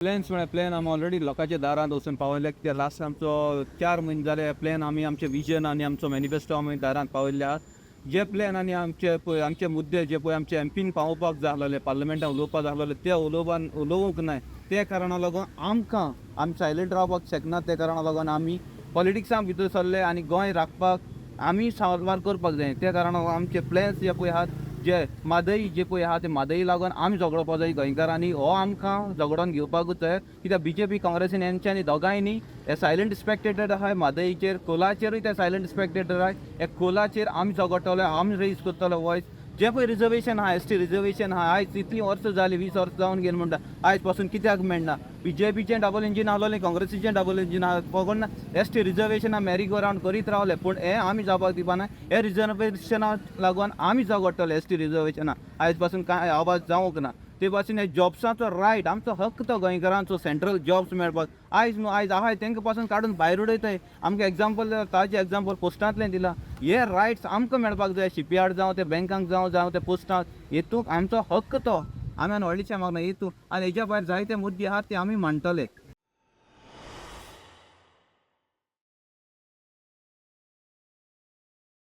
Plans म्हळ्यार plan आमी already लोकांच्या दारांत वचून पावयले, कित्याक लास्ट आमचो 4 म्हयने जाले, प्लॅन आमी आमचे विजन आनी आमचो मॅनिफेस्टो आमी दारांत पावयल्ले आहा. जे प्लॅन आनी आमचे पळय आमचे मुद्दे जे पळय आमचे एमपीन पावोवपाक जाय आसलेले, पार्लमेंटान उलोवपाक जाय आसलेले, ते उलोवपान उलोवंक नाय. ते कारणा लागून आमकां आमी सायलंट रावपाक शकना. ते कारणा लागून आमी पॉलिटिक्सां भितर सरले आनी गोंय राखपाक आमी साल्वार करपाक जाय. त्या कारणान आमचे प्लॅन्स जे पळय आहात, जे म्हादई जे पळय आहा, ते म्हादई लागून आमी झगडोवपाक जाय गोंयकारांनी. हो आमकां झगडोन घेवपाकूच जाय, कित्याक बीजेपी काँग्रेसीन हेंच्यांनी दोगांयनी हे सायलंट स्पेक्टेटर आहाय. म्हादईचेर, कोलाचेरूय ते सायलंट स्पेक्टेटर आहाय. हे कोलाचेर आमी झगडटले, आमी रेज करतले वॉयस. जे पळय रिजर्वेशन आहा, एसटी रिजर्वेशन आहा, आयज इतलीं वर्सां जालीं, 20 वर्सां जावन गेली म्हणटा, आयज पासून कित्याक मेळना? बीजेपीचें डबल इंजीन आहलोलें, काँग्रेसीचें डबल इंजीन आहा, कोण एसटी रिजर्वेशना मॅरी गो रावंड करीत रावले. पूण हें आमी जावपाक दिवपाना. हे रिजर्वेशनाक लागून आमी झगडटले. एसटी रिजर्वेशना आयज पासून कांय आवाज जावंक ना. ते पासून हे जॉब्साचो रायट, आमचो हक्क तो गोंयकारांचो, सेंट्रल जॉब्स मेळपाक. आयज न्हू, आयज आहाय तांकां पासून काडून भायर उडयताय. आमकां एग्जाम्पल, ताजें एग्जाम्पल पोस्टांतलें दिलां. हे रायट्स आमकां मेळपाक जाय. शिपयार्ड जावं ते बँकांक जावं, जावं ते पोस्टांक, हेतूंक आमचो हक्क तो. आमी आनी व्हडलेशें मागना हेतूं. आनी हेज्या भायर जायते मुद्दे आहात, ते आमी मांडटले.